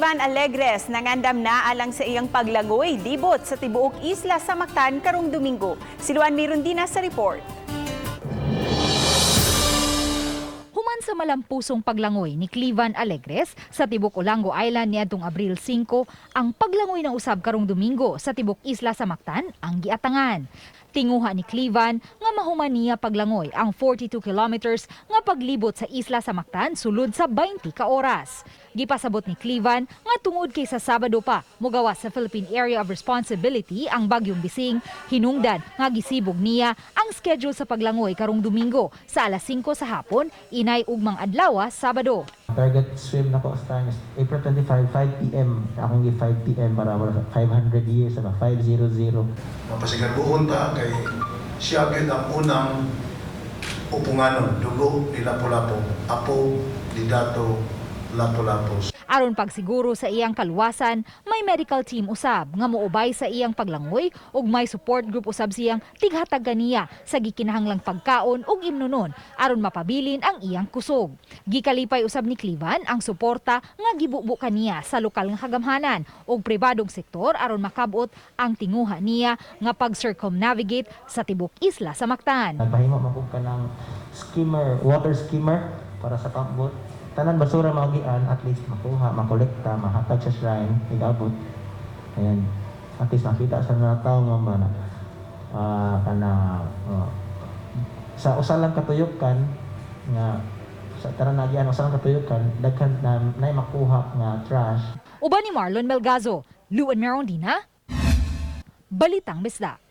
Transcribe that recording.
Clevan Alegres nangandam na alang sa iyang paglangoy libot sa tibuok isla sa Mactan karong Domingo. Si Luan Mirundina sa report. Human sa malampusong paglangoy ni Clevan Alegres sa tibok Olango Island niadtong Abril 5, ang paglangoy na usab karong Domingo sa tibok isla sa Mactan ang giatangan. Tinguha ni Clevan nga mahuman niya paglangoy ang 42 kilometers nga paglibot sa isla sa Mactan sulod sa 20 ka oras. Gipasabot ni Clevan nga tungod kay sa Sabado pa mugawas sa Philippine Area of Responsibility ang bagyong Bising, hinungdan nga gisibog niya ang schedule sa paglangoy karong Domingo sa alas 5 sa hapon inay ugmang adlaw Sabado. Target swim nako sa time is April 25, 5 p.m. Akong gi 5 p.m. para 500 years, ano, 500. Mapasigarbuhon ta kay siya gyud ang unang upunganon, dugo ni Lapu-Lapu, apo ni Dato Lapu-Lapu. Aron pagsiguro sa iyang kaluwasan, may medical team usab nga moubay sa iyang paglangoy ug may support group usab siyang tighatag kaniya sa gikinahanglang pagkaon ug imnonon aron mapabilin ang iyang kusog. Gikalipay usab ni Clevan ang suporta nga gibubo kaniya sa lokal nga kagamhanan ug pribadong sektor aron makabot ang tinguha niya nga pag-circumnavigate sa tibok isla sa Mactan. Nagpahimo man kog kanang skimmer, water skimmer para sa pump boat. Tanan basura maagian, at least makuha, makolekta, mahatag sa shrine, igabot. Ayan. At least makita sa mga tao nga ba na kana sa usa lang katuyukan nga sa tanan nagian usa lang katuyukan daghan na nay makuha nga trash. Uban ni Marlon Melgazo, Luan Merondina, Balitang Bisdak.